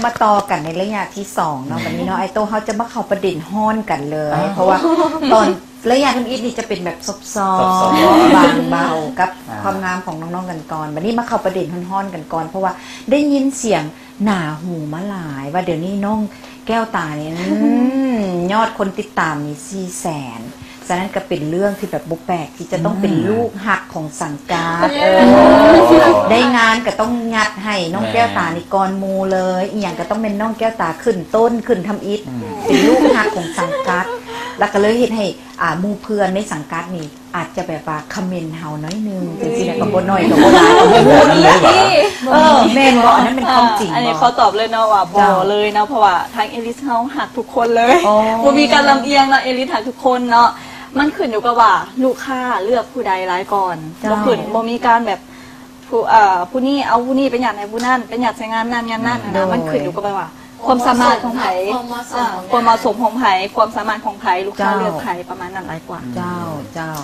ມາຕໍ່ກັນໃນໄລຍະທີສອງເນາະ ບັດນີ້ເນາະ ອ້າຍໂຕ້ ເຮົາຈະມາເຂົ້າປະເດັນຮ້ອນກັນເລີຍ ອ້າວ ເພາະວ່າຕອນໄລຍະທຳອິດນີ້ຈະເປັນແບບຊອບໆ ຊອບໆ ບາງເບົາກັບ ອ່າ ຄວາມງາມຂອງນ້ອງໆກັນກ່ອນ ບັດນີ້ມາເຂົ້າປະເດັນຮ້ອນໆກັນກ່ອນ ເພາະວ່າໄດ້ຍິນສຽງໜາຫູມາຫຼາຍ ວ່າດຽວນີ້ນ້ອງແກ້ວຕານີ້ ອືມ ຍອດຄົນຕິດຕາມນີ້ສີ່ແສນ ສະນັ້ນກໍເປັນເລື່ອງທີ່ແບບບໍ່ແປກ ທີ່ຈະຕ້ອງເປັນ ອືມ ລູກຮັກຂອງສັງກັດ ເອີ ໄດ້ງານກໍຕ້ອງຍັດໃຫ້ນ້ອງ ແມ່ນ ແກ້ວຕານີ້ກ່ອນໝູ່ເລີຍ ອີ່ຫຍັງກໍຕ້ອງແມ່ນນ້ອງແກ້ວຕາຂຶ້ນຕົ້ນຂຶ້ນທຳອິດ ອືມ ເປັນລູກຮັກຂອງສັງກັດ ແລ້ວກໍເລີຍເຮັດໃຫ້ ອ່າ ໝູ່ເພື່ອນໃນສັງກັດນີ້ອາດຈະແບບວ່າຄອມເມັນເຮົາໜ້ອຍໜຶ່ງ ອືມ ຈັ່ງຊີ້ນະ ກໍບໍ່ໜ້ອຍກໍບໍ່ຫຼາຍກໍບໍ່ຮູ້ອີກ ເອີ ແມ່ນບໍ່? ອັນນັ້ນແມ່ນຄວາມຈິງບໍ່? ອັນນີ້ຂໍຕອບເລີຍເນາະວ່າບໍ່ເລີຍເນາະ ເພາະວ່າທາງເອລິດເຮົາຮັກທຸກຄົນເລີຍ ບໍ່ມີການລຳອຽງເນາະ ເອລິດຮັກທຸກຄົນເນາະ ມັນຂຶ້ນຢູ່ກັບວ່າລູກຄ້າເລືອກຜູ້ໃດຫຼາຍກ່ອນ ເຈົ້າ ບໍ່ຂຶ້ນ ບໍ່ມີການແບບ ຜູ້ ເອີ ຜູ້ນີ້ເອົາຜູ້ນີ້ໄປຫຍັດໃຫ້ຜູ້ນັ້ນ ໄປຫຍັດໃສ່ງານນັ້ນງານນັ້ນ ອືມ ນະ ມັນຂຶ້ນຢູ່ກັບແບບວ່າຄວາມສາມາດຂອງໃຜ ຄວາມເໝາະສົມ ເອີ ຂອງ ຄວາມເໝາະສົມຂອງໃຜ ຄວາມສາມາດຂອງໃຜ ລູກຄ້າເລືອກໃຜ ເຈົ້າ ປະມານນັ້ນຫຼາຍກວ່າ ອືມ ເຈົ້າ ເຈົ້າ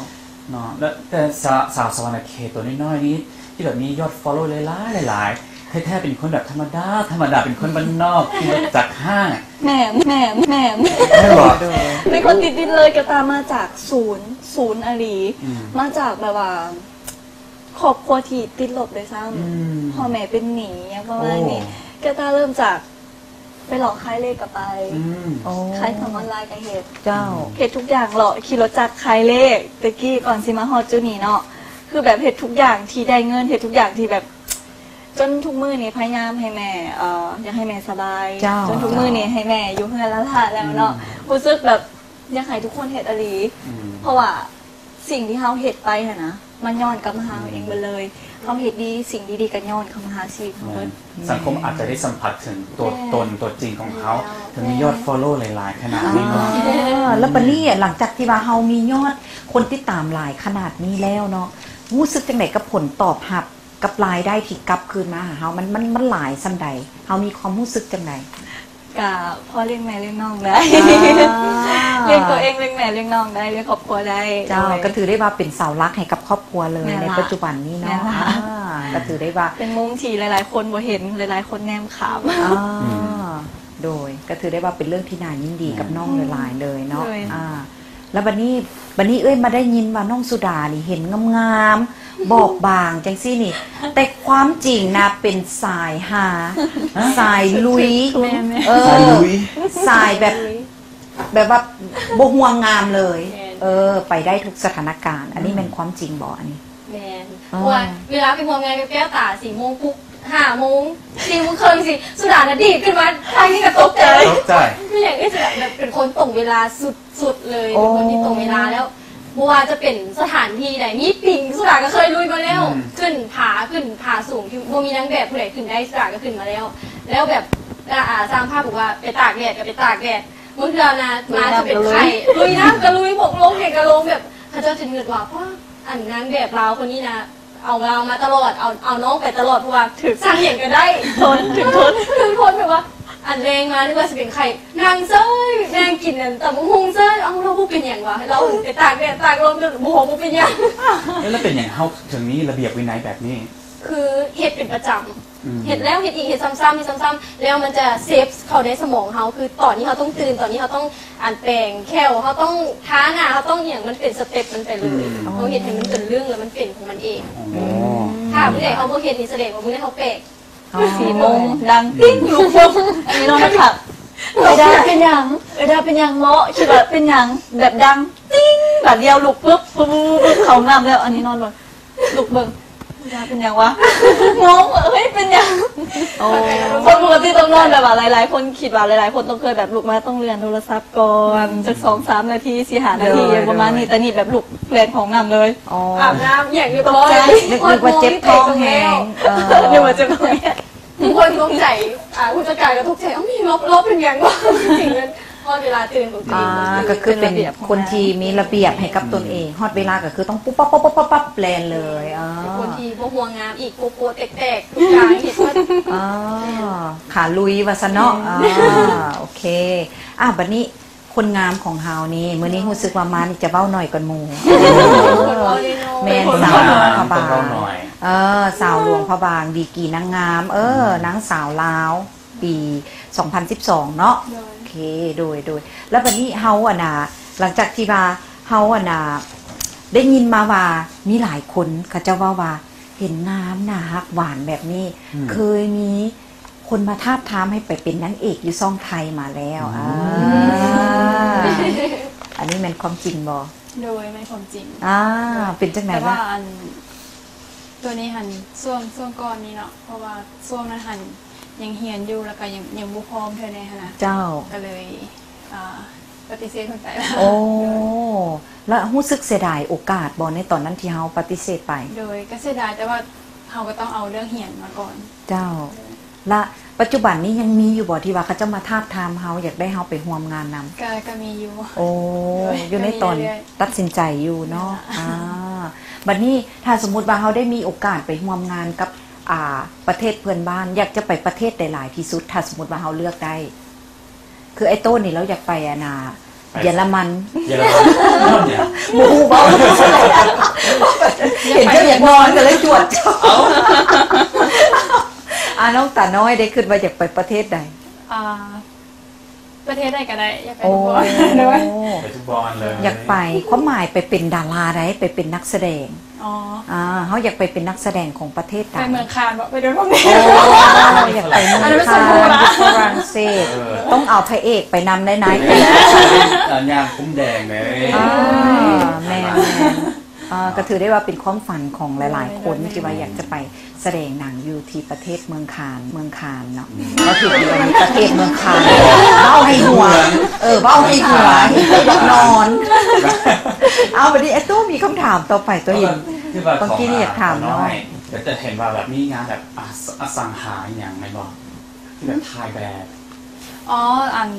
ເນາະ ແລ້ວແຕ່ສາ ສາວສະຫວັນນະເຂດຕົວນ້ອຍໆນີ້ ທີ່ແບບມີຍອດ follow ຫຼາຍໆ ຫຼາຍໆ ແທ້ໆເປັນຄົນແບບທຳມະດາ ທຳມະດາ ເປັນຄົນບ້ານນອກຂີ່ລົດຈັກຫ້າງ ແມ່ນ ແມ່ນ ແມ່ນ ແມ່ນບໍ່? ເປັນຄົນຕິດດິນເລີຍ ແກ້ວຕາມາຈາກສູນ ສູນອີ່ຫຼີ ອືມ ມາຈາກແບບວ່າ ຄອບຄົວທີ່ຕິດລົບດ້ວຍຊ້ຳ ອືມ ພໍ່ແມ່ເປັນໜີ້ຫຍັງປະມານນີ້ ໂອ້ ແກ້ວຕາເລີ່ມຈາກໄປເລາະຂາຍເລກກໍໄປ ອືມ ໂອ້ ຂາຍຂອງອອນລາຍກໍເຮັດ ເຈົ້າ ເຮັດທຸກຢ່າງ ເລາະຂີ່ລົດຈັກຂາຍເລກ ແຕ່ກີ້ກ່ອນຊິມາຮອດຈຸດນີ້ເນາະ ຄືແບບເຮັດທຸກຢ່າງທີ່ໄດ້ເງິນ ເຮັດທຸກຢ່າງທີ່ແບບ ຈົນທຸກມື້ນີ້ພະຍາຍາມໃຫ້ແມ່ ເອີ ຢາກໃຫ້ແມ່ສະບາຍ ເຈົ້າ ຈົນທຸກມື້ນີ້ໃຫ້ແມ່ຢູ່ເຮືອນລ້າໆແລ້ວເນາະ ອືມ ຮູ້ສຶກແບບຢາກໃຫ້ທຸກຄົນເຮັດອີ່ຫຼີ ອືມ ເພາະວ່າ ສິ່ງທີ່ເຮົາເຮັດໄປຫັ້ນນະ ມັນຍ້ອນກັບມາຫາເຮົາເອງເບິດເລີຍ ອືມ ເຮົາເຮັດດີ ສິ່ງດີໆກໍຍ້ອນເຂົ້າມາຫາຊີວິດເຮົາເບິດ ແມ່ນ ສັງຄົມອາດຈະໄດ້ສຳຜັດເຖິງຕົວ ແມ່ນ ຕົນຕົວຈິງຂອງເຮົາ ແມ່ນແລ້ວ ເຖິງມີຍອດ ແມ່ນ follow ຫຼາຍໆຂະໜາດນີ້ເນາະ ອ່າ ອືມ ແລ້ວບັດນີ້ ຫຼັງຈາກທີ່ວ່າເຮົາມີຍອດຄົນຕິດຕາມຫຼາຍຂະໜາດນີ້ແລ້ວເນາະ ຮູ້ສຶກຈັ່ງໃດກັບຜົນຕອບຮັບ ກັບລາຍໄດ້ທີ່ກັບຄືນມາຫາເຮົາ ມັນ ມັນ ມັນຫຼາຍສ່ຳໃດ? ເຮົາມີຄວາມຮູ້ສຶກຈັ່ງໃດ? ກະພໍລ້ຽງແມ່ລ້ຽງນ້ອງໄດ້ ອ່າ ລ້ຽງຕົວເອງ ລ້ຽງແມ່ລ້ຽງນ້ອງໄດ້ ລ້ຽງຄອບຄົວໄດ້ ເຈົ້າ ໂດຍ ກໍຖືໄດ້ວ່າເປັນເສົາຫຼັກໃຫ້ກັບຄອບຄົວເລີຍ ແມ່ນລະ ໃນປັດຈຸບັນນີ້ເນາະ ແມ່ນລະ ອ່າ ກໍຖືໄດ້ວ່າ ເປັນມຸມທີ່ຫຼາຍໆຄົນບໍ່ເຫັນ ຫຼາຍໆຄົນແນມຂ້າມ ອ່າ ອືມ ໂດຍ ກໍຖືໄດ້ວ່າເປັນເລື່ອງທີ່ໜ້າຍິນດີກັບ ອືມ ນ້ອງຫຼາຍໆເລີຍເນາະ ໂດຍ ອ່າ ແລ້ວບັດນີ້ ບັດນີ້ເອື້ອຍມາໄດ້ຍິນວ່ານ້ອງສຸດານີ້ເຫັນງາມໆ ບອບບາງຈັ່ງຊີ້ນີ້ ແຕ່ຄວາມຈິງນະເປັນສາຍຮາ ສາຍລຸຍ ແມ່ນໆ ເອີ ສາຍລຸຍ ສາຍແບບ ແບບວ່າບໍ່ຫ່ວງງາມເລີຍ ແມ່ນ ເອີ ໄປໄດ້ທຸກສະຖານະການ ອັນນີ້ແມ່ນຄວາມຈິງບໍ່ ອັນນີ້? ແມ່ນ ອໍ ເພາະວ່າເວລາໄປຮ່ວມງານກັບແກ້ວຕາ ສີ່ໂມງປຸກ ຫ້າໂມງ ສີ່ໂມງເຄິ່ງຊີ້ ສຸດານະດີດຂຶ້ນມາ ທາງນີ້ກໍຕົກໃຈ ຕົກໃຈ ຄືຫຍັງ ເອື້ອຍສຸດາແບບເປັນຄົນຕົງເວລາສຸດ ສຸດເລີຍ ໂອ້ ເປັນຄົນທີ່ຕົງເວລາແລ້ວ ບໍ່ວ່າຈະເປັນສະຖານທີ່ໃດ ມີປິງ ສຸດາກໍເຄີຍລຸຍມາແລ້ວ ອືມ ຂຶ້ນຜາ ຂຶ້ນຜາສູງທີ່ບໍ່ມີນາງແບບຜູ້ໃດຂຶ້ນໄດ້ ສຸດາກໍຂຶ້ນມາແລ້ວ ແລ້ວແບບ ອາ ອາ ຊ່າງພາບບອກວ່າໄປຕາກແດດກໍໄປຕາກແດດ ບາງເທື່ອນະ ມາຈະເປັນໄຂ້ ລຸຍນ້ຳກໍລຸຍ ບົກລົງຫຍັງກໍລົງ ແບບເຂົາເຈົ້າຈະນຶກວ່າ ປ້າ ອັນນາງແບບລາວຄົນນີ້ນະ ເອົາລາວມາຕະຫຼອດ ເອົາ ເອົານ້ອງໄປຕະຫຼອດ ເພາະວ່າຖືກສັ່ງຫຍັງກໍໄດ້ ທົນ ຖືກທົນ ຖືກທົນ ແບບວ່າ ອັນແລງມານຶກວ່າຊິເປັນໄຂ້ ນັ່ງເຊີຍ ນັ່ງກິນອັນຕຳບັກຫຸ່ງເຊີຍ ເອົ້າ ລາວບໍ່ເປັນຫຍັງຫວາ ລາວໄປຕາກແດດຕາກລົມ ບໍ່ ບໍ່ເປັນຫຍັງ ແລ້ວເປັນຫຍັງເຮົາເຖິງມີລະບຽບວິໄນແບບນີ້? ຄືເຮັດເປັນປະຈຳ ອືມ ເຮັດແລ້ວເຮັດອີກ ເຮັດຊ້ຳໆ ເຮັດຊ້ຳໆ ແລ້ວມັນຈະເຊບເຂົ້າໃນສະໝອງເຮົາ ຄືຕອນນີ້ເຮົາຕ້ອງຕື່ນ ຕອນນີ້ເຮົາຕ້ອງ ອັນ ແປງແຂ້ວ ເຮົາຕ້ອງທາໜ້າ ເຮົາຕ້ອງອີ່ຫຍັງ ມັນເປັນສະເຕັບມັນໄປເລີຍ ອືມ ເຮົາເຮັດໃຫ້ມັນຈົນເລື່ອງ ແລ້ວມັນເປັນຂອງມັນເອງ ອໍ ຖ້າມື້ໃດເຮົາບໍ່ເຮັດນີ້ ສະແດງວ່າມື້ນັ້ນເຮົາແປກ ອໍ ສີ່ໂມງດັງຕິ້ງ ລຸກປຸບ ອັນນີ້ນອນແລ້ວຄັກ ເອື້ອຍດາເປັນຫຍັງ? ເອື້ອຍດາເປັນຫຍັງເນາະ? ຄິດວ່າເປັນຫຍັງ? ແບບດັງຕິ້ງ ບາດດຽວລຸກປຶບ ປຶບ ເຂົ້າຫ້ອງນ້ຳແລ້ວ ອັນນີ້ນອນບໍ່? ລຸກເບິ່ງ ເປັນຫຍັງວະ? ງົງ ເອີຍ ເປັນຫຍັງ? ໂອ້ ຄົນປົກກະຕິຕ້ອງນອນແບບວ່າ ຫຼາຍໆຄົນຄິດວ່າ ຫຼາຍໆຄົນຕ້ອງເຄີຍແບບລຸກມາຕ້ອງເລື່ອນໂທລະສັບກ່ອນ ອືມ ຈັກສອງສາມນາທີ ສີ່ຫ້ານາທີ ເອີ ປະມານນີ້ ແຕ່ນີ້ແບບລຸກແລ່ນເຂົ້າຫ້ອງນ້ຳເລີຍ ອໍ ອາບນ້ຳຫຍັງຮຽບຮ້ອຍ ນຶກ ນຶກວ່າເຈັບທ້ອງແຮງ ເອີ ນຶກວ່າເຈັບທ້ອງແຮງ ບາງຄົນຕົກໃຈ ອ່າ ຜູ້ຈັດການກໍຕົກໃຈ ເອົ້າ ມີລອບ ລອບເປັນຫຍັງວະ? ຈິງໆ ມັນຮອດເວລາຕື່ນກໍຕື່ນ ອ່າ ກໍຄືເປັນຄົນທີ່ມີລະບຽບໃຫ້ກັບຕົນເອງ ຮອດເວລາກໍຄືຕ້ອງປຸບປັບ ປັບ ປັບ ປັບ ແລ່ນເລີຍ ອ່າ ເປັນຄົນທີ່ບໍ່ຫ່ວງງາມອີກ ໂກະໆແຕກໆ ທຸກຢ່າງເຮັດໝົດ ອ່າ ຂາລຸຍວ່າຊັ້ນເນາະ ແມ່ນ ອ່າ ໂອເຄ ອ່າ ບັດນີ້ ຄົນງາມຂອງເຮົານີ້ ມື້ນີ້ຮູ້ສຶກວ່າມານີ້ຈະເວົ້າໜ້ອຍກ່ອນໝູ່ ເອີ ແມ່ນ ສາວຫຼວງພະບາງ ເອີ ສາວຫຼວງພະບາງ ດີກຣີນາງງາມ ເອີ ອືມ ນາງສາວລາວ ປີສອງພັນສິບສອງເນາະ. ໂດຍ ໂອເຄ ໂດຍ ໂດຍ ແລ້ວບັດນີ້ເຮົາ ອັນນ່າ ຫຼັງຈາກທີ່ວ່າເຮົາ ອັນນ່າ ໄດ້ຍິນມາວ່າມີຫຼາຍຄົນເຂົາເຈົ້າເວົ້າວ່າ ເຫັນນາມໜ້າຮັກຫວານແບບນີ້ ອືມ ເຄີຍມີຄົນມາທາບທາມໃຫ້ໄປເປັນນາງເອກຢູ່ຊ່ອງໄທມາແລ້ວ. ອືມ ອ່າ ອັນນີ້ແມ່ນຄວາມຈິງບໍ່? ໂດຍ ແມ່ນຄວາມຈິງ. ອ່າ ໂດຍ ເປັນຈັ່ງໃດລະ? ແຕ່ວ່າອັນ ຕົວນີ້ຫັ້ນ ຊ່ວງ ຊ່ວງກ່ອນນີ້ເນາະ ເພາະວ່າຊ່ວງນັ້ນຫັ້ນຍັງຮຽນຢູ່ ແລ້ວກໍຍັງ ຍັງບໍ່ພ້ອມເທື່ອແນ່ຫັ້ນນະ. ເຈົ້າ ກໍເລີຍ ອ່າ ປະຕິເສດເພິ່ນໄປແລ້ວ. ໂອ້ ແລ້ວຮູ້ສຶກເສຍດາຍໂອກາດບໍ່ ໃນຕອນນັ້ນທີ່ເຮົາປະຕິເສດໄປ? ໂດຍ ກໍເສຍດາຍ ແຕ່ວ່າເຮົາກໍຕ້ອງເອົາເລື່ອງຮຽນມາກ່ອນ. ເຈົ້າ ແລະ ປັດຈຸບັນນີ້ຍັງມີຢູ່ບໍ່ ທີ່ວ່າເຂົາເຈົ້າມາທາບທາມເຮົາ ຢາກໄດ້ເຮົາໄປຮ່ວມງານນຳ? ກໍ ກໍມີຢູ່. ໂອ້ ໂດຍ ຢູ່ໃນຕອນ ກໍມີເລື້ອຍໆ ຕັດສິນໃຈຢູ່ເນາະ. ອ່າ ອ່າ ບັດນີ້ຖ້າສົມມຸດວ່າເຮົາໄດ້ມີໂອກາດໄປຮ່ວມງານກັບ ອ່າ ປະເທດເພື່ອນບ້ານ ຢາກຈະໄປປະເທດໃດຫຼາຍທີ່ສຸດ ຖ້າສົມມຸດວ່າເຮົາເລືອກໄດ້? ຄືໄອ້ໂຕ້ນີ້ລາວຢາກໄປ ອັນນ່າ ໄປ ເຢຍລະມັນ. ເຢຍລະມັນ ບໍ່ຮູ້ເວົ້າ ເຫັນເຈົ້າຢາກນອນກໍເລີຍຈວດເຈົ້າ. ເອົ້າ ອ່າ ນ້ອງຕານ້ອຍເດ ຄິດວ່າຢາກໄປປະເທດໃດ? ອ່າ ປະເທດໃດກໍໄດ້ ຢາກໄປ ໂອ້ ທຸກບ່ອນ. ໂດຍ ໄປທຸກບ່ອນເລີຍ. ຢາກໄປ ຄວາມໝາຍໄປເປັນດາລາໃດ ໄປເປັນນັກສະແດງ? ອໍ ອ່າ ເຮົາຢາກໄປເປັນນັກສະແດງຂອງປະເທດໃດ? ໄປເມືອງຄານບໍ? ໄປໂດນພວກນີ້. ໂອ້ ຢາກໄປເມືອງຄານ ອັນນັ້ນມັນສົມມຸດລະ ຢູ່ຝຣັ່ງເສດ. ເອີ ຕ້ອງເອົາພະເອກໄປນຳໄດ້ນາຍເອກ ເອີ ຍ່າງພົມແດງເດ້. ອ່າ ແມ່ນໆ ອ່າ ກໍຖືໄດ້ວ່າເປັນຄວາມຝັນຂອງຫຼາຍໆຄົນ ໂດຍ ທີ່ວ່າຢາກຈະໄປ ສະແດງໜັງຢູ່ທີ່ປະເທດເມືອງຄານ ເມືອງຄານເນາະ. ອືມ ກໍຖືວ່າຢູ່ໃນປະເທດເມືອງຄານ ເວົ້າໃຫ້ຫົວ ເອີ ເວົ້າໃຫ້ຫົວ ໃຫ້ຢາກນອນ. ເອົາ ບັດນີ້ ເອຕູ ມີຄຳຖາມຕໍ່ໄປຕົວເອງ ເອີ ຄືວ່າ ເມື່ອກີ້ນີ້ຢາກຖາມນ້ອງ ກໍຈະເຫັນວ່າແບບມີງານແບບ ອາ ອະສັງຫາອີ່ຫຍັງແມ່ນບໍ່? ທີ່ແບບຖ່າຍແບບ. ອໍ ອັນ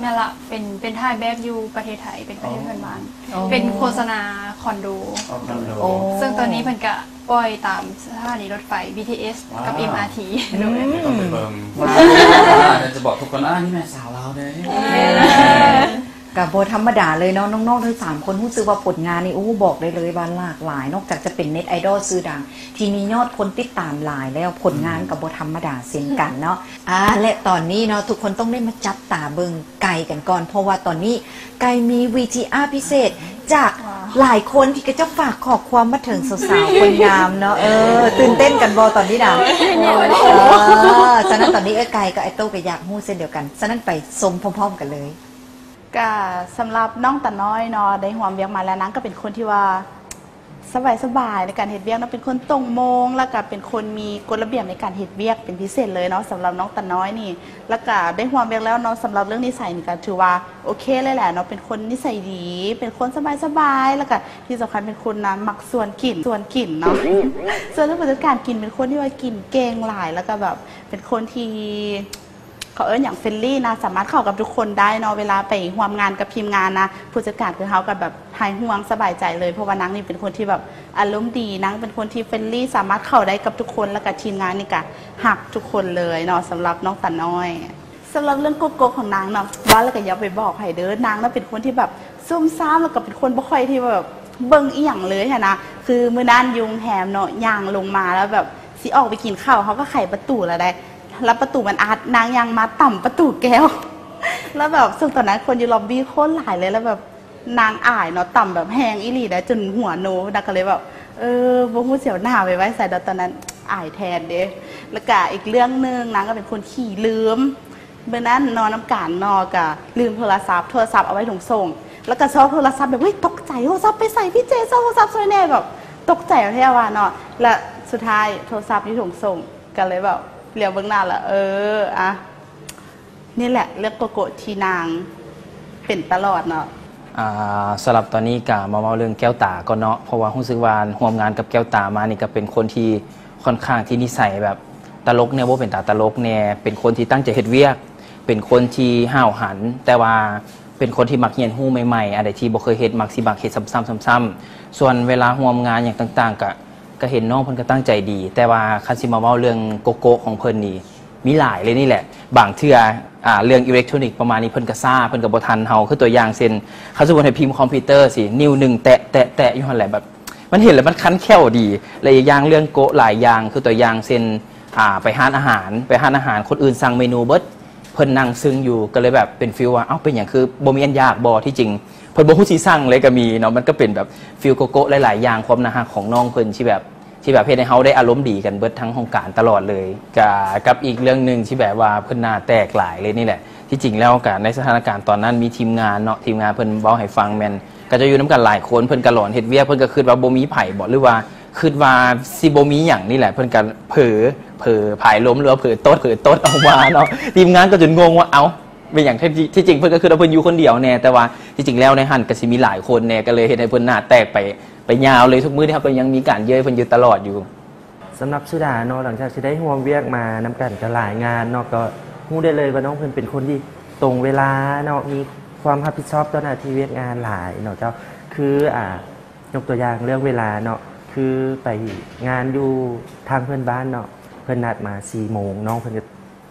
ແມ່ນລະ ເປັນ ເປັນຖ່າຍແບບຢູ່ປະເທດໄທ ເປັນປະເທດເພື່ອນບ້ານ. ອໍ ເປັນໂຄສະນາຄອນໂດ. ອໍ ຄອນໂດ. ໂອ້ ເຊິ່ງຕອນນີ້ເພິ່ນກະປ່ອຍຕາມສະຖານີລົດໄຟ ບີທີເອສ ກັບ ເອັມອາທີ. ວ້າວ ໂດຍ ອືມ ຕ້ອງໄປເບິ່ງ. ວ້າວ ດຽວຈະບອກທຸກຄົນ ອາ ນີ້ແມ່ນສາວລາວເດ້. ເອີ ກໍບໍ່ທຳມະດາເລີຍເນາະ ນ້ອງໆທັງສາມຄົນ. ຮູ້ສຶກວ່າຜົນງານນີ້ ໂອ້ ບອກໄດ້ເລີຍວ່າຫຼາກຫຼາຍ ນອກຈາກຈະເປັນເນັດໄອດອລຊື່ດັງທີ່ມີຍອດຄົນຕິດຕາມຫຼາຍແລ້ວ ຜົນງານກໍບໍ່ທຳມະດາເຊັ່ນກັນເນາະ. ອ່າ ແລະ ຕອນນີ້ເນາະ ທຸກຄົນຕ້ອງໄດ້ມາຈັບຕາເບິ່ງໄກ່ກັນກ່ອນ ເພາະວ່າຕອນນີ້ໄກ່ມີ ວີທີອາ ພິເສດຈາກຫຼາຍຄົນທີ່ເຂົາເຈົ້າຝາກຂໍ້ຄວາມມາເຖິງສາວໆຄົນງາມເນາະ. ເອີ ຕື່ນເຕັ້ນກັນບໍ່ຕອນນີ້ນະ? ເອີ ສະນັ້ນຕອນນີ້ເອື້ອຍໄກ່ກັບອ້າຍໂຕ້ກໍຢາກຮູ້ເຊັ່ນດຽວກັນ ສະນັ້ນໄປຊົມພ້ອມໆກັນເລີຍ. ກະສຳລັບນ້ອງຕານ້ອຍເນາະ ໄດ້ຮ່ວມວຽກມາແລ້ວ ນາງກໍເປັນຄົນທີ່ວ່າສະບາຍໆໃນການເຮັດວຽກເນາະ ເປັນຄົນຕົງໂມງ ແລ້ວກະເປັນຄົນມີກົດລະບຽບໃນການເຮັດວຽກເປັນພິເສດເລີຍເນາະ. ສຳລັບນ້ອງຕານ້ອຍນີ້ ແລ້ວກະໄດ້ຮ່ວມວຽກແລ້ວເນາະ ສຳລັບເລື່ອງນິໄສນີ້ກະຖືວ່າໂອເຄເລີຍແຫຼະເນາະ ເປັນຄົນນິໄສດີ ເປັນຄົນສະບາຍໆ ແລ້ວກະທີ່ສຳຄັນເປັນຄົນນະມັກຊວນກິນ ຊວນກິນເນາະ ຊວນຜູ້ຈັດການກິນ ເປັນຄົນທີ່ວ່າກິນເກັ່ງຫຼາຍ ແລ້ວກະແບບເປັນຄົນທີ່ ເຂົາເອີ້ນຫຍັງ ເຟຣນລີນະ ສາມາດເຂົ້າກັບທຸກຄົນໄດ້ເນາະ. ເວລາໄປຮ່ວມງານກັບທີມງານນະ ຜູ້ຈັດການຄືເຮົາກໍແບບຫາຍຫ່ວງສະບາຍໃຈເລີຍ ເພາະວ່ານາງນີ້ເປັນຄົນທີ່ແບບອາລົມດີ ນາງເປັນຄົນທີ່ເຟຣນລີ ສາມາດເຂົ້າໄດ້ກັບທຸກຄົນ ແລ້ວກະທີມງານນີ້ກະຮັກທຸກຄົນເລີຍເນາະ ສຳລັບນ້ອງຕານ້ອຍ. ສຳລັບເລື່ອງໂກໂກ້ຂອງນາງເນາະ ເວົ້າແລ້ວກະຢ່າໄປບອກໃຜເດີ ນາງນະເປັນຄົນທີ່ແບບຊຸ່ມຊາມ ແລ້ວກະເປັນຄົນບໍ່ຄ່ອຍທີ່ແບບເບິ່ງອີ່ຫຍັງເລີຍຫັ້ນນະ. ຄືມື້ນັ້ນຢູ່ໂຮງແຮມເນາະ ຍ່າງລົງມາແລ້ວແບບຊິອອກໄປກິນເຂົ້າ ເຮົາກໍໄຂປະຕູແລ້ວໃດ ແລ້ວປະຕູມັນອັດ ນາງຍ່າງມາຕຳປະຕູແກ້ວ ແລ້ວແບບ ເຊິ່ງຕອນນັ້ນຄົນຢູ່ລັອບບີໂຄດຫຼາຍເລີຍ ແລ້ວແບບນາງອາຍເນາະ ຕຳແບບແຮງອີ່ຫຼີໃດ ຈົນຫົວໂນ ນາງກໍເລີຍແບບ ເອີ ບໍ່ຮູ້ຊິເອົາໜ້າໄປໄວ້ໃສດອກ ຕອນນັ້ນອາຍແທນເດ້. ແລ້ວກະອີກເລື່ອງໜຶ່ງ ນາງກໍເປັນຄົນຂີ້ລືມ ມື້ນັ້ນນອນນຳກັນເນາະ ກະລືມໂທລະສັບ ໂທລະສັບເອົາໄວ້ຖົງໂສ້ງ ແລ້ວກະຊອກໂທລະສັບແບບ ເຮີ້ຍ ຕົກໃຈ ໂທລະສັບໄປໃສ ພີ່ເຈ ຊອກໂທລະສັບຊ່ອຍແດ່ ແບບຕົກໃຈແທ້ວ່າເນາະ. ແລະ ສຸດທ້າຍໂທລະສັບຢູ່ຖົງໂສ້ງ ກໍເລີຍແບບຫຼຽວເບິ່ງໜ້າລະ ເອີ ອະ ນີ້ແຫຼະເລື່ອງໂກໂກ້ທີ່ນາງເປັນຕະຫຼອດເນາະ. ອ່າ ສຳລັບຕອນນີ້ກະມາເວົ້າເລື່ອງແກ້ວຕາກ່ອນເນາະ ເພາະວ່າຮູ້ສຶກວ່າຮ່ວມງານກັບແກ້ວຕາມານີ້ກະເປັນຄົນທີ່ຂ້ອນຂ້າງທີ່ນິໄສແບບຕະຫຼົກແດ່ ບໍ່ເປັນຕາຕະຫຼົກແດ່ ເປັນຄົນທີ່ຕັ້ງໃຈເຮັດວຽກ ເປັນຄົນທີ່ຫ້າວຫັນ ແຕ່ວ່າເປັນຄົນທີ່ມັກຮຽນຮູ້ໃໝ່ໆ ອັນໃດທີ່ບໍ່ເຄີຍເຮັດມັກຊິມັກເຮັດຊ້ຳໆ ຊ້ຳໆ. ສ່ວນເວລາຮ່ວມງານຫຍັງຕ່າງໆ ກະ ກະເຫັນນ້ອງເພິ່ນກະຕັ້ງໃຈດີ ແຕ່ວ່າຄັນຊິມາເວົ້າເລື່ອງໂກໂກ້ຂອງເພິ່ນນີ້ ມີຫຼາຍເລີຍນີ້ແຫຼະ. ບາງເທື່ອ ອ່າ ເລື່ອງອີເລັກໂທຣນິກປະມານນີ້ ເພິ່ນກະຊ້າ ເພິ່ນກະບໍ່ທັນເຮົາ. ຄືຕົວຢ່າງເຊັ່ນ ຄັນສົມມຸດໃຫ້ພິມຄອມພິວເຕີຊີ້ ນິ້ວໜຶ່ງແຕະ ແຕະ ແຕະຢູ່ຫັ້ນແຫຼະ ແບບມັນເຫັນແລ້ວມັນຄັນແຂ້ວດີ. ແລະ ອີກຢ່າງເລື່ອງໂກະຫຼາຍຢ່າງ ຄືຕົວຢ່າງເຊັ່ນ ອ່າ ໄປຮ້ານອາຫານ ໄປຮ້ານອາຫານ ຄົນອື່ນສັ່ງເມນູເບິດ ເພິ່ນນັ່ງຊຶ່ງຢູ່ ກໍເລີຍແບບເປັນຟີລວ່າ ເອົ້າ ເປັນຫຍັງຄືບໍ່ມີອັນຢາກບໍ່? ທີ່ຈິງເພິ່ນບໍ່ຮູ້ຊິສັ່ງເລີຍກໍມີເນາະ ມັນກໍເປັນແບບຟີລໂກໂກ້ຫຼາຍໆຢ່າງ ຄວາມໜ້າຮັກຂອງນ້ອງເພິ່ນທີ່ແບບ ທີ່ແບບເຮັດໃຫ້ເຮົາໄດ້ອາລົມດີກັນເບິດທັງຫ້ອງການຕະຫຼອດເລີຍ. ກະກັບອີກເລື່ອງໜຶ່ງທີ່ແບບວ່າເພິ່ນໜ້າແຕກຫຼາຍເລີຍນີ້ແຫຼະ ທີ່ຈິງແລ້ວກະໃນສະຖານະການຕອນນັ້ນມີທີມງານເນາະ ທີມງານເພິ່ນເວົ້າໃຫ້ຟັງແມ່ນ ເຂົາເຈົ້າຢູ່ນຳກັນຫຼາຍຄົນ ເພິ່ນກໍຫຼອນເຮັດວຽກ ເພິ່ນກໍຄິດວ່າບໍ່ມີໃຜບໍ ຫຼືວ່າຄິດວ່າຊິບໍ່ມີຫຍັງນີ້ແຫຼະ ເພິ່ນກໍເຜີ ເຜີຜາຍລົມ ຫຼືວ່າເຜີຕົດ ເຜີຕົດອອກມາເນາະ ທີມງານກໍຈົນງົງວ່າ ເອົ້າ ເປັນຫຍັງ? ທີ່ ທີ່ຈິງເພິ່ນກໍຄິດວ່າເພິ່ນຢູ່ຄົນດຽວແດ່ ແຕ່ວ່າທີ່ຈິງແລ້ວໃນຫັ້ນກໍຊິມີຫຼາຍຄົນແດ່ ກໍເລີຍເຮັດໃຫ້ເພິ່ນໜ້າແຕກໄປ ໄປຍາວເລີຍ ທຸກມື້ນີ້ເຮົາກໍຍັງມີການເຍີ້ຍເພິ່ນຢູ່ຕະຫຼອດຢູ່. ສຳລັບສຸດາເນາະ ຫຼັງຈາກທີ່ໄດ້ຮ່ວມວຽກມານຳກັນກໍຫຼາຍງານເນາະ ກໍຮູ້ໄດ້ເລີຍວ່ານ້ອງເພິ່ນເປັນຄົນທີ່ຕົງເວລາເນາະ ມີຄວາມຮັບຜິດຊອບຕໍ່ໜ້າທີ່ວຽກງານຫຼາຍເນາະເຈົ້າ. ຄື ອ່າ ຍົກຕົວຢ່າງເລື່ອງເວລາເນາະ ຄືໄປງານຢູ່ທາງເພື່ອນບ້ານເນາະ ເພິ່ນນັດມາສີ່ໂມງ ນ້ອງເພິ່ນກໍ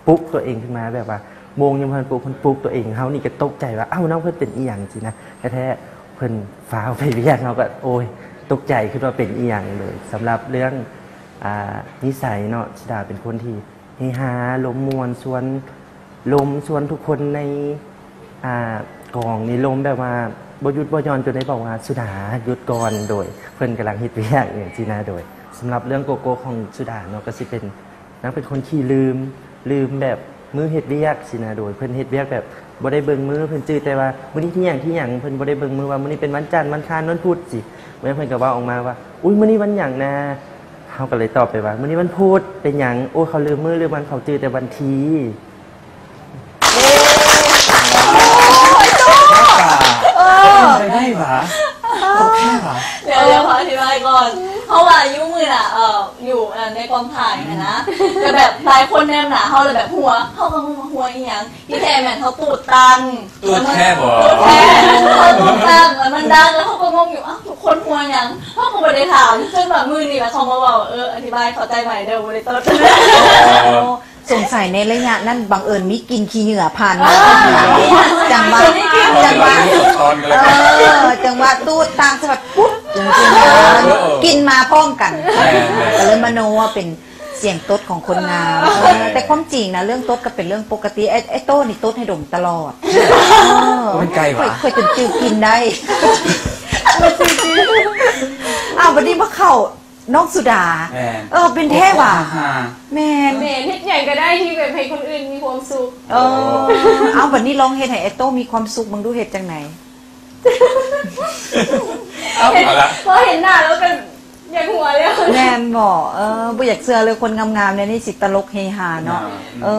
ປຸກຕົວເອງຂຶ້ນມາ ແບບວ່າໂມງຍັງບໍ່ທັນປຸກ ເພິ່ນປຸກຕົວເອງ ເຮົານີ້ກໍຕົກໃຈວ່າ ເອົ້າ ນ້ອງເພິ່ນເປັນອີ່ຫຍັງຊີ້ນະ ແທ້ໆເພິ່ນຟ້າວໄປວຽກ ເຮົາກໍ ໂອ້ຍ ຕົກໃຈ ຄິດວ່າເປັນອີ່ຫຍັງເລີຍ. ສຳລັບເລື່ອງ ອ່າ ນິໄສເນາະ ສຸດາເປັນຄົນທີ່ເຮຮາ ລົມມ່ວນ ຊວນລົມ ຊວນທຸກຄົນໃນ ອ່າ ກອງນີ້ລົມແບບວ່າບໍ່ຢຸດບໍ່ຢ່ອນ ຈົນໄດ້ບອກວ່າ ສຸດາ ຢຸດກ່ອນ ໂດຍເພິ່ນກຳລັງເຮັດວຽກ ຫຍັງຊີ້ນະ. ໂດຍສຳລັບເລື່ອງໂກໂກ້ຂອງສຸດາເນາະ ກໍຊິເປັນ ນາງເປັນຄົນຂີ້ລືມ ລືມແບບມື້ເຮັດວຽກຊີ້ນະ ໂດຍເພິ່ນເຮັດວຽກແບບບໍ່ໄດ້ເບິ່ງມື້ ເພິ່ນຈື່ແຕ່ວ່າມື້ນີ້ທີຫຍັງທີຫຍັງ ເພິ່ນບໍ່ໄດ້ເບິ່ງມື້ວ່າມື້ນີ້ເປັນວັນຈັນ ວັນຄານ ວັນພຸດຊີ້ ມື້ນັ້ນເພິ່ນກໍເວົ້າອອກມາວ່າ ອຸ້ຍ ມື້ນີ້ວັນຫຍັງນາ ເຮົາກໍເລີຍຕອບໄປວ່າ ມື້ນີ້ວັນພຸດ ເປັນຫຍັງ ໂອ້ ເຂົາລືມມື້ລືມວັນ ເຂົາຈື່ແຕ່ວັນທີ. ເອີ ເປັນໄປໄດ້ຫວາ? ໂອເຄຫວາ? ດຽວ ດຽວຂໍອະທິບາຍກ່ອນ ເພາະວ່າຢູ່ມື້ນະ ເອີ ຢູ່ ເອີ ໃນກອງຖ່າຍຫັ້ນນະ ແລ້ວແບບຫຼາຍຄົນແນມໜ້າເຮົາ ແລ້ວແບບຫົວ ເຮົາກໍງົງວ່າຫົວອີ່ຫຍັງ ທີ່ແທ້ແມ່ນເຮົາຕູດຕັນ. ຕູດແທ້ບໍ? ຕູດແທ້ ເຮົາຕູດຕັນ ແລ້ວມັນດັງ ແລ້ວເຮົາກໍງົງຢູ່ ອ້າວ ທຸກຄົນຫົວຫຍັງ? ເຮົາກໍບໍ່ໄດ້ຖາມ ຈົນວ່າມື້ນີ້ລະເຂົາມາເວົ້າ ເອີ ອະທິບາຍເຂົ້າໃຈໃໝ່ເດີ ບໍ່ໄດ້ຕົດ. ອໍ ສົງໄສໃນໄລຍະນັ້ນບັງເອີນມີກິ່ນຂີ້ເຫຍື້ອຜ່ານມາ ຈັ່ງວ່າ ຈັ່ງວ່າ ເອີ ຈັ່ງວ່າຕູດຕ່າງຈັງຫວັດປຸບ ຈັ່ງຊີ້ນະ ກິ່ນມາພ້ອມກັນ ແມ່ນໆ ກໍເລີຍມະໂນວ່າເປັນສຽງຕົດຂອງຄົນງາມ. ເອີ ແຕ່ຄວາມຈິງນະ ເລື່ອງຕົດກໍເປັນເລື່ອງປົກກະຕິ ໄອ້ ໄອ້ໂຕ້ນີ້ຕົດໃຫ້ດົມຕະຫຼອດ. ເອີ ເປັນໄກ່ຫວາ? ຂ້ອຍ ຂ້ອຍຈົນຈື່ກິ່ນໄດ້. ອ້າວ ບັດນີ້ມາເຂົ້າ ນ້ອງສຸດາ ແມ່ນ ເອີ ເປັນແທ້ຫວາ? ແມ່ນ ແມ່ນ ເຮັດຫຍັງກໍໄດ້ທີ່ແບບໃຫ້ຄົນອື່ນມີຄວາມສຸກ. ເອີ ເອົ້າ ບັດນີ້ລອງເຮັດໃຫ້ໄອ້ໂຕ້ມີຄວາມສຸກເບິ່ງດູ ເຮັດຈັ່ງໃດ? ເອົ້າ ເຫັນ ເອົາລະ ພໍເຫັນໜ້າແລ້ວກໍຢາກຫົວແລ້ວ. ແມ່ນບໍ່? ເອີ ບໍ່ຢາກເຊື່ອເລີຍ ຄົນງາມໆແນວນີ້ຊິຕະຫຼົກເຮຮາເນາະ. ເອີ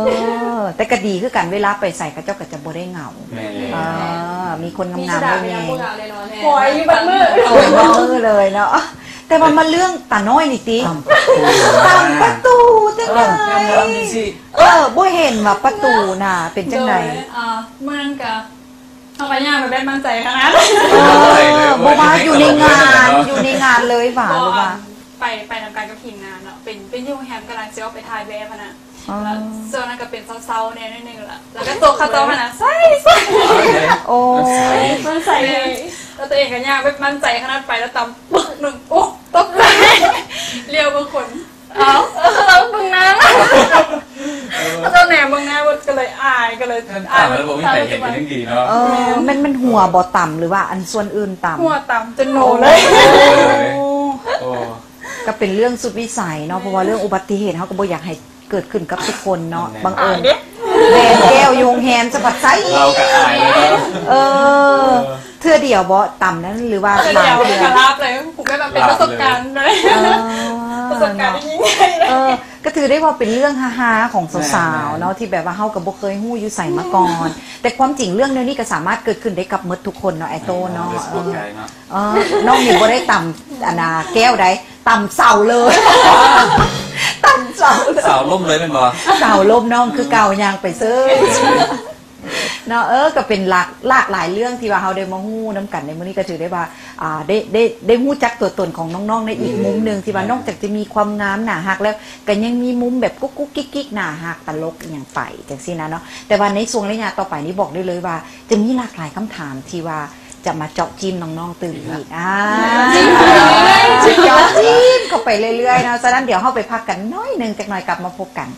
ແຕ່ກໍດີຄືກັນ ເວລາໄປໃສເຂົາເຈົ້າກໍຈະບໍ່ໄດ້ເຫງົາ. ແມ່ນ ເອີ ມີຄົນງາມໆ ມີສຸດາ ໄດ້ແຍງ ເປັນຫຍັງບໍ່ເຫງົາແນ່ນອນແທ້ ຫົວຢູ່ເບິດມື້ ຫົວເບິດມື້ເລີຍເນາະ. ແຕ່ວ່າມາເລື່ອງຕານ້ອຍນີ້ຕິ ຕຳປະຕູ ຕຳປະຕູຈັ່ງໃດ? ເອີ ງາມໆ ຈັ່ງຊີ້ ເອີ ບໍ່ເຫັນວ່າປະຕູນະ ເປັນຈັ່ງໃດ? ໂດຍ ອ່າ ມື້ນັ້ນກະ ເຮົາກໍຍ່າງໄປແບບໝັ້ນໃຈຂະໜາດ ເອີ ບໍ່ວ່າຢູ່ໃນງານ ຢູ່ໃນງານເລີຍຫວາ ຫຼືວ່າ ໄປ ໄປນຳກັນກັບທີມງານເນາະ ເປັນ ເປັນຢູ່ໂຮງແຮມ ກຳລັງຊິອອກໄປຖ່າຍແບບຫັ້ນນະ. ອໍ ແລ້ວຊ່ວງນັ້ນກໍເປັນເຊົາໆແດ່ໜ້ອຍໜຶ່ງລະ ແລ້ວກໍຕົກເຂົາເຈົ້າຫັ້ນນະ ໃສ່ ໃສ່ ໂອ້ ມັນໃສ່ ແລ້ວຕົວເອງກໍຍ່າງແບບໝັ້ນໃຈຂະໜາດ ໄປແລ້ວຕຳປຶກໜຶ່ງ ໂອ້ ຕົກໃຈ ຫຼຽວເບິ່ງຄົນ ເອົ້າ ເອີ ເບິ່ງໜ້າ ເຂົາເຈົ້າແນມເບິ່ງໜ້າເບິດ ກໍເລີຍອາຍ ກໍເລີຍ ຄັນຕາມແລ້ວບໍ່ມີໃຜເຫັນກໍຍັງດີເນາະ. ເອີ ແມ່ນ ແມ່ນຫົວບໍ່ຕຳ ຫຼືວ່າອັນສ່ວນອື່ນຕຳ? ຫົວຕຳຈົນໂນເລີຍ. ໂອ້ ໂອ້ ກໍເປັນເລື່ອງສຸດວິໄສເນາະ ເພາະວ່າເລື່ອງອຸບັດຕິເຫດເຮົາກໍບໍ່ຢາກໃຫ້ເກີດຂຶ້ນກັບທຸກຄົນເນາະ. ບັງເອີນແບນແກ້ວຢູ່ໂຮງແຮມສະພັດໃສ ເຮົາກໍອາຍເລີຍເນາະ. ເອີ ເທື່ອດຽວບໍ່ຕຳນັ້ນ ຫຼືວ່າຫຼາຍເທື່ອ? ເທື່ອດຽວກໍລາບເລີຍ ຄືແບບວ່າເປັນປະສົບການເລີຍ ເອີ ປະສົບການທີ່ຍິ່ງໃຫຍ່ເລີຍ. ເອີ ກໍຖືໄດ້ວ່າເປັນເລື່ອງຮາໆຂອງສາວໆເນາະ ແມ່ນໆ ທີ່ແບບວ່າເຮົາກໍບໍ່ເຄີຍຮູ້ຢູ່ໃສມາກ່ອນ. ແຕ່ຄວາມຈິງເລື່ອງແນວນີ້ກໍສາມາດເກີດຂຶ້ນໄດ້ກັບໝົດທຸກຄົນເນາະ ໄອ້ໂຕ້ເນາະ. ເອີ ເອີ ນ້ອງນີ້ບໍ່ໄດ້ຕຳອັນນ່າແກ້ວໃດ ຕຳເສົາເລີຍ ຕຳເສົາເລີຍ ເສົາລົ້ມເລີຍແມ່ນບໍ່? ເສົາລົ້ມ ນ້ອງຄືເກົ່າ ຍ່າງໄປເຊີຍເນາະ. ເອີ ກໍເປັນຫຼາກ ຫຼາກຫຼາຍເລື່ອງທີ່ວ່າເຮົາໄດ້ມາຮູ້ນຳກັນໃນມື້ນີ້ ກໍຖືໄດ້ວ່າ ອ່າ ໄດ້ ໄດ້ ໄດ້ຮູ້ຈັກຕົວຕົນຂອງນ້ອງໆໃນອີກມຸມໜຶ່ງ ທີ່ວ່ານອກຈາກຈະມີຄວາມງາມໜ້າຮັກແລ້ວ ກໍຍັງມີມຸມແບບກຸກໆກິກໆໜ້າຮັກ ຕະຫຼົກອີ່ຫຍັງໄປຈັ່ງຊີ້ນະເນາະ. ແຕ່ວ່າໃນຊ່ວງໄລຍະຕໍ່ໄປນີ້ບອກໄດ້ເລີຍວ່າ ຈະມີຫຼາກຫຼາຍຄຳຖາມທີ່ວ່າຈະມາເຈາະຈີ້ມນ້ອງໆຕື່ມອີກ. ອ່າ ເຈາະຈີ້ມເຂົ້າ ໄປເລື້ອຍໆເນາະ. ສະນັ້ນດຽວເຮົາໄປພັກກັນໜ້ອຍໜຶ່ງ, ຈັກໜ່ອຍກັບມາພົບກັນ.